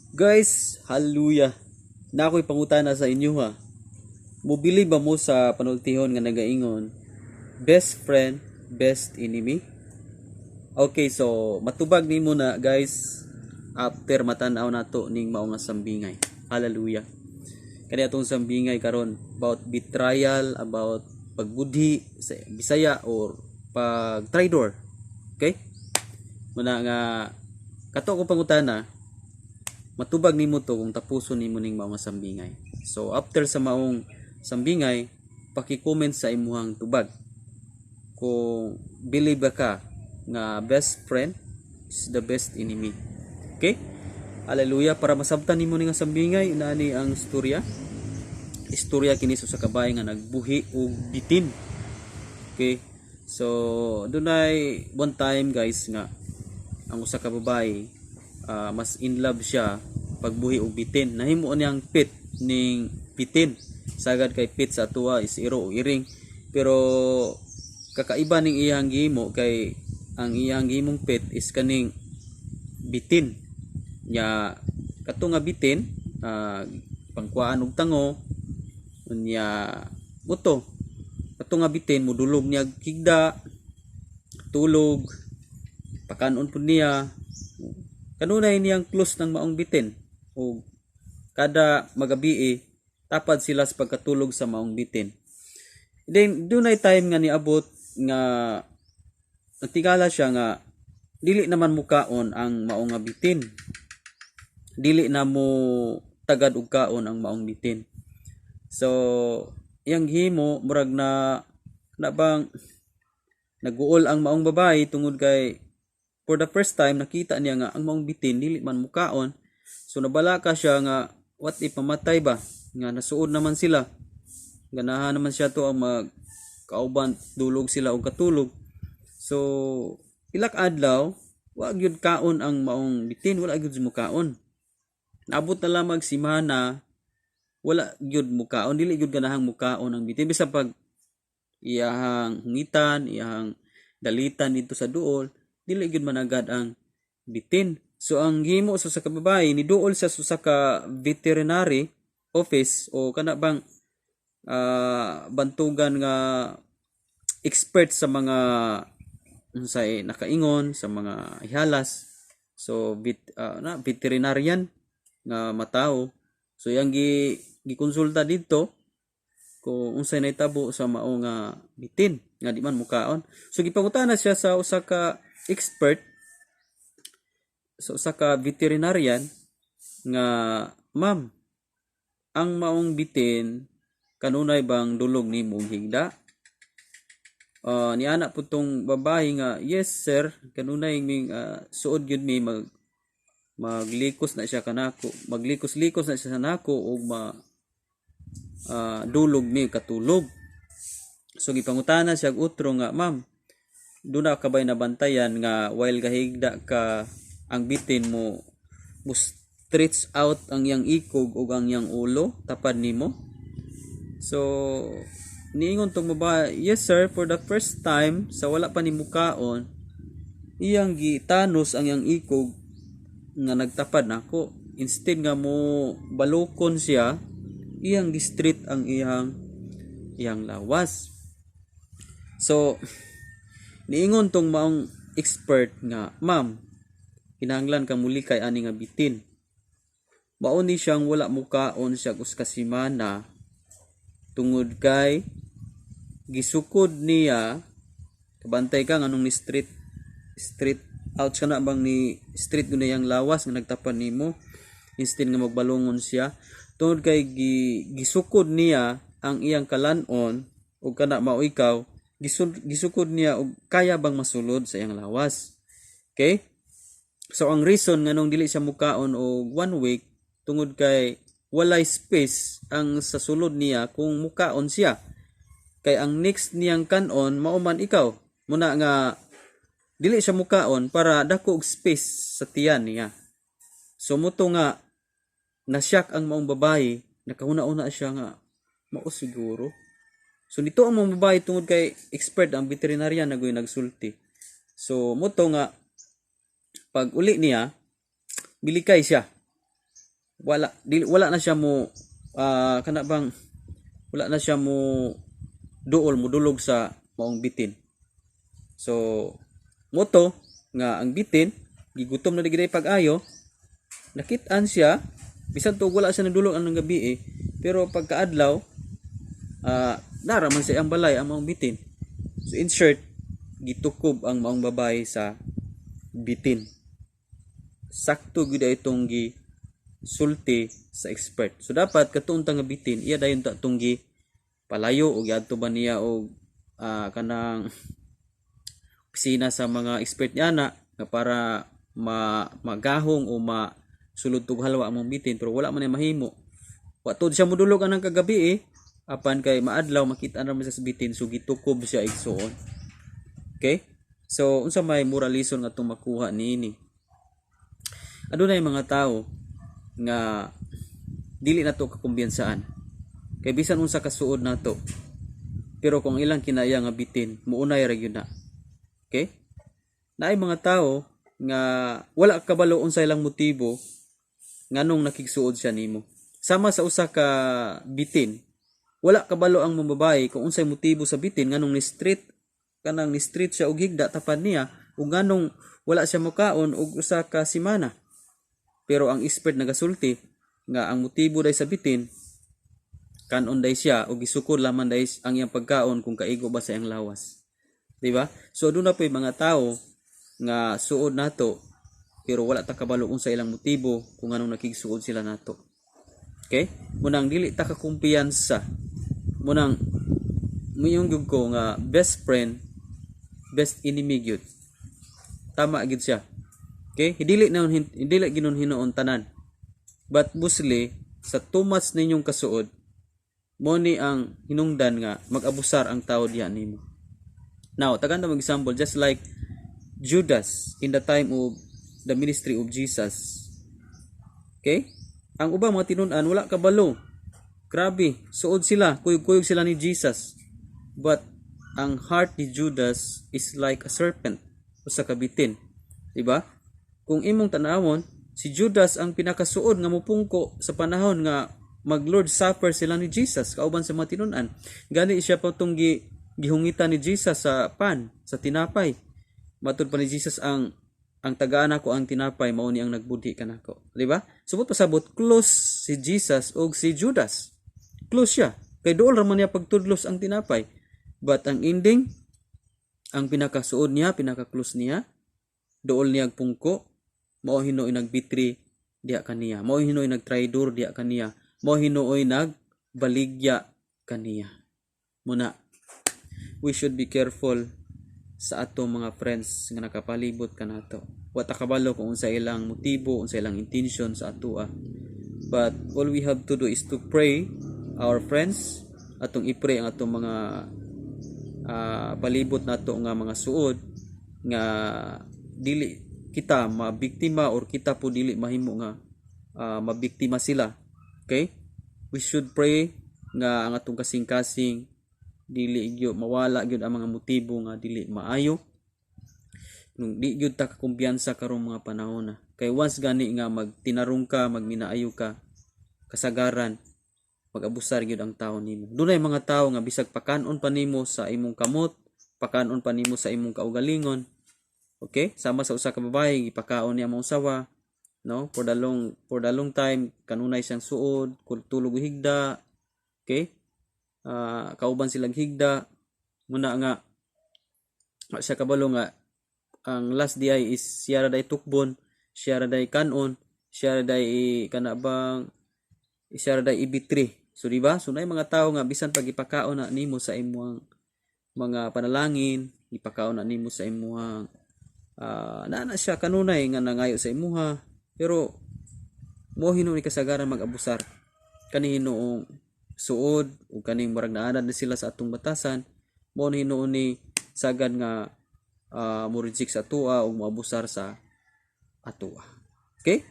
Guys, hallelujah. Na ako'y pangutana sa inyo ha. Mobili ba mo sa panultihon nga nagaingon, "Best friend, best enemy"? Okay, so matubag nimo na, guys, after matan-aw nato ning mao nga sambingay. Hallelujah. Kani atong sambingay karon about betrayal, about pagbudhi sa Bisaya or pag traidor. Okay? Muna nga kato akong pangutana, matubag nimo to kung tapuson nimo ning mao nga sambingay. So after sa maong sambingay, paki-comment sa imuhang tubag kung believe ba ka nga best friend is the best enemy. Okay? Hallelujah. Para masabtan nimo ning sambingay, naani ang istorya. Istorya kini sa kababae nga nagbuhi og bitin. Okay? So dunay one time, guys, nga ang usa ka babae, mas in love siya pagbuhi og bitin. Nahimo niyang pet ning bitin. Sagad kay pet sa atuwa is iro o iring. Pero kakaiba ning iyang gihimo kay ang iyang gihimong pet is kaning bitin. Nya kato nga bitin, pangkuhaan og tango, unya buto. Kato nga bitin modulog niya higda, tulog, pakanon pud niya. Kanunay niyang close ng maong bitin o kada magabii tapad sila sa pagkatulog sa maong bitin. Then dunay time nga niabot nga natingala siya nga dili naman mukaon ang maong nga bitin. Dili na mo tagad og kaon ang maong bitin. So iyang gihimo, murag na na bang naguol ang maong babae tungod kay for the first time nakita niya nga ang maong bitin dili man mukaon. So nabalaka siya nga what if mamatay ba, nga nasuod naman sila, ganahan naman siya to ang mag kauban, dulog sila og katulog. So ilak adlaw, wa gyud kaon ang maong bitin, wala gyud mukaon. Naabot na lamang simana, wala gyud mukaon, dili gyud ganahang mukaon ang bitin bisan pag iyahang hungitan, iyahang dalitan dito sa duol, dili gyud managad ang bitin. So ang gihimo sa kababae, niduol siya sa usa ka veterinary office o kana bang bantugan nga expert sa mga unsay nakaingon sa mga ihalas. So na veterinarian nga matao. So yang gikonsulta didto kung unsay nahitabo sa mao nga bitin nga di man mukaon. So gipangutana siya sa usa ka expert, sa usa ka veterinarian nga, "Ma'am, ang maong bitin kanunay bang dulog nimo og higda?" Niana po tong babae nga, "Yes sir, kanunay ming suod gyud mi maglikos na siya kanako, maglikos-likos na siya nako ug ma dulog mi katulog." So gipangutana siya og utro nga, "Ma'am, duna ka ba'y nabantayan nga while gahigda ka, ang bitin mo mo stretch out ang iyang ikog ug ang iyang ulo tapad nimo?" So niingon tong babae, "Yes sir, for the first time sa wala pa ni mukaon, iyang gitanos ang iyang ikog nga nagtapad nako. Instead nga mo balukon siya, iyang gi-straight ang iyang lawas." So niingon tong maong expert nga, "Ma'am, kinahanglan ka mulikay ani nga bitin. Mao ni siyang wala mukaon siya usa ka semana tungod kay gisukod niya." Kabantay ka nganong ni straight straight out ka na bang ni straight gud na iyang lawas nga nagtapan nimo instead nga magbalungon siya, tungod kay gisukod niya ang iyang kalanon ug kana mao ikaw, gisukod niya og kaya bang masulod sa iyang lawas. Okay, so ang reason nganong dili siya mukaon og one week tungod kay walay space ang sa sulod niya kung mukaon siya, kay ang next niyang kanon mao man ikaw. Muna nga dili siya mukaon para dako og space sa tiyan niya. So muto nga nasyak ang maong babae, nakahuna-una siya nga mao siguro. So nito ang maong babae tungod kay expert ang veterinarian nagoy nagsulti. So muto nga pag uli niya, milikay siya. Wala dili, wala na siya mo kana bang wala na siya mo duol, mo dulog sa maong bitin. So moto nga ang bitin gigutom na gid pag-ayo, nakit-an siya bisan tuog wala siya nagdulog anang gabi eh, pero pagkaadlaw nara man sa iyang balay ang maong bitin. So in short, gitukob ang maong babae sa bitin. Sakto gyud itong gi sulti sa expert. So dapat katuon ta nga bitin, iya dayon ta tong gi palayo o giadto ba niya og kanang opisina sa mga expert niya na nga para ma magahong o ma sulod tug halwa ang mga bitin, pero wala man ay mahimo. Wa tud siya modulog anang kagabi eh. Apan kay maadlaw makita na man siya sa bitin, so gitukob siya igsuon. Okay? So unsa may moral lesson nga atong makuha niini? Adunay mga tawo nga dili nato kakumbiyansaan. Kay bisan unsa kasuod nato, pero kung ilang kinaya nga bitin, muunay ra gyud na. Okay? Naay mga tawo nga wala kabalo unsa ilang motibo nganong nakigsuod siya nimo. Sama sa usa ka bitin, wala kabalo ang mga babae kung unsay motibo sa bitin nganong ni street kanang ni street siya og higda tapad niya ug nganong wala siya mokaon og usa ka semana. Pero ang expert nagasulti nga ang motibo day sa bitin, kanon day siya og gisukod lamang day ang iyang pagkaon kung kaigo ba sa iyang lawas. Di ba? So doon na po'y mga tao nga suod nato pero wala ta kabalo unsa ilang motibo kung anong nakigsuod sila nato. Okay? Munang dili ta kakumpiyansa. Munang muyong gyud ko nga best friend, best enemy gyud. Tama gyud siya. Okay? Dili na dili ginon hinuon tanan. But mostly sa too much ninyong kasuod, mo ni ang hinungdan nga mag-abusar ang tao diha nimo. Now, tagan mag example, just like Judas in the time of the ministry of Jesus. Okay? Ang ubang mga tinun-an wala kabalo. Grabe, suod sila, kuyog-kuyog sila ni Jesus. But ang heart ni Judas is like a serpent, usa ka bitin. Diba? Kung imong tanawon, si Judas ang pinakasuod nga mupungko sa panahon nga mag Lord Supper sila ni Jesus kauban sa mga tinun-an. Gani siya pa tong gihungitan ni Jesus sa pan, sa tinapay. Matud pa ni Jesus, Ang tagaan ako ang tinapay mao ni ang nagbudhi kanako." Di ba? Subot pasabot close si Jesus og si Judas. Close siya. Kay dool ra man niya pagtudlos ang tinapay. But ang ending, ang pinakasuod niya, pinaka-close niya, dool niya pungko, mao hinuoy nagbitri diha kaniya. Mao hinuoy nagtraidor diha kaniya. Mao hinuoy nagbaligya kaniya. Muna, we should be careful sa atong mga friends nga nakapalibot kanato. Wa ta kabalo kung unsa ilang motibo, unsa ilang intention sa atoa. But all we have to do is to pray our friends, atong i-pray ang atong mga palibot nato nga mga suod nga dili kita mabiktima or kita po dili mahimo nga mabiktima sila. Okay? We should pray nga ang atong kasing-kasing dili gyud mawala gyud ang mga motibo nga dili maayo. Nung di gyud ta kakumpiyansa karong mga panahon na. Kay once gani nga magtinarong ka, magminaayo ka, kasagaran mag-abusar gyud ang tao nimo. Dunay mga tao nga bisag pakanon pa nimo sa imong kamot, pakanon pa nimo sa imong kaugalingon. Okay? Sama sa usa ka babae, gipakaon niya mo usawa, no? For the long time kanunay siyang suod, tulog og higda. Okay? Kauban silang higda muna nga wa siya kabalo nga ang last day is siya ra day tukbon, siya ra day kanon, siya ra day kana bang siya ra day ibitri. So di ba? So naay mga tawo nga bisan pag ipakaon na nimo sa imong mga panalangin, ipakaon na nimo sa imong naa na siya kanunay nga nangayo sa imuha, pero mo hinuon kasagaran mag-abusar kani hinuong suod ug kaning murag naanad na sila sa atong batasan, mo ni hinuon ni sagad nga mo reject sa atoa ug moabusar sa atoa. Okay,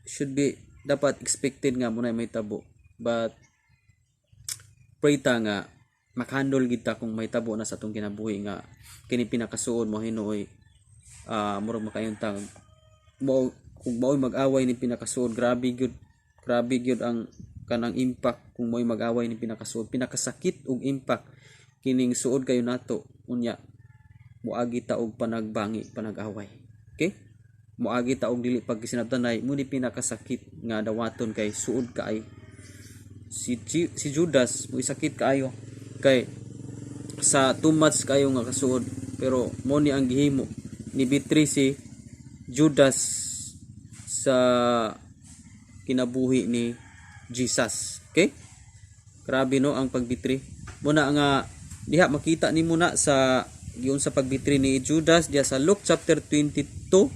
should be dapat expected nga mo na may tabo, but pray ta nga makahandle gid ta kung may tabo na sa atong kinabuhi nga kini pinakasuod mo hinuoy murag makayon ta mo. Kung mao'y mag-away ni pinakasuod, grabe gyud, grabe gyud ang kanang impact kung mao'y mag-away ni pinakasuod. Pinakasakit og impact kining suod kayo nato, unya moagi ta og panagbangi, panag-away. Okay? Moagi ta og dili pagkisinabtanay mo ni pinakasakit nga dawaton kay suod kaayo. Si Judas mo sakit kaayo kay sa too much kayo nga kasuod, pero mo ni ang gihimo ni betray si Judas sa kinabuhi ni Jesus. Okay? Grabe, no, ang pagbitray. Muna nga diha makita nimo na sa giun sa pagbitray ni Judas diha sa Luke chapter 22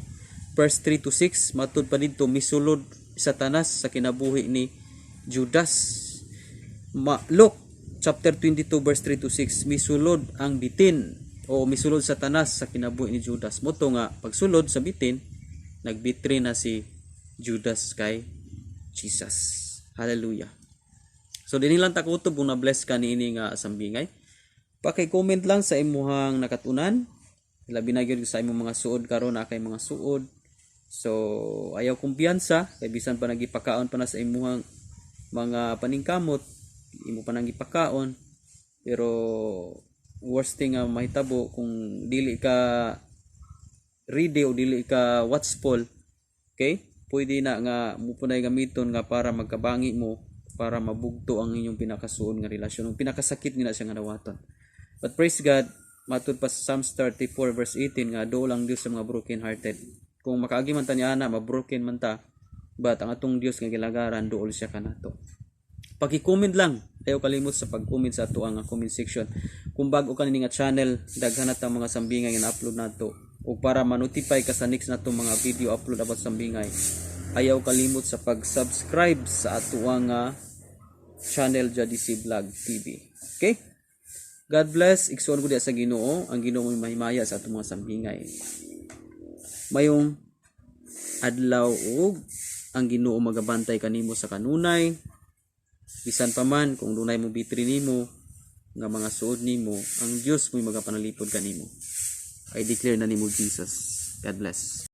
verse 3 to 6. Matud pa didto, misulod Satanas sa kinabuhi ni Judas. Luke chapter 22 verse 3 to 6, misulod ang bitin o misulod Satanas sa kinabuhi ni Judas. Mao to nga pagsulod sa bitin, nagbitray na si Judas kay Jesus. Hallelujah. So dinhi lang ta kutob. Kung na-bless ka niini nga sambingay, paki-comment lang sa imuhang nakatunan. Labi na gyud sa imong mga suod karon, na kay mga suod. So ayaw kumpiyansa kay bisan pa nagipakaon pa na sa imuhang mga paningkamot, imo pa nang gipakaon, pero worst thing nga mahitabo kung dili ka ready o dili ka watchful, okay, pwede na nga mo punay gamiton nga para magkabangi mo, para mabugto ang inyong pinakasuod nga relasyon. Ang pinakasakit nila siya nga dawaton. But praise God, matud pa sa Psalms 34 verse 18 nga dool ang Dios sa mga broken hearted. Kung makaagi man ta niya ana, ma-broken man ta, but ang atong Dios nga gilagaran, dool siya kanato. Paki-comment lang. Ayaw kalimot sa pag-comment sa ato ang comment section. Kung bago ka nini nga channel, daghan na ta mga sambingay nga na-upload nato. O para ma-notify ka sa next nato mga video upload about sambingay, ayaw kalimot sa pag-subscribe sa ato ang channel, Jadisi Vlog TV. Okay? God bless. Igsuon ko diya sa Ginoo. Ang Ginoo mo'y mahimaya sa atong mga sambingay. Mayong adlaw ug ang Ginoo magabantay kanimo sa kanunay. Bisan pa man kung dunay mo bitri nimo nga mga suod nimo, ang Dios mo'y magapanalipod kanimo. I declare na nimo Jesus. God bless.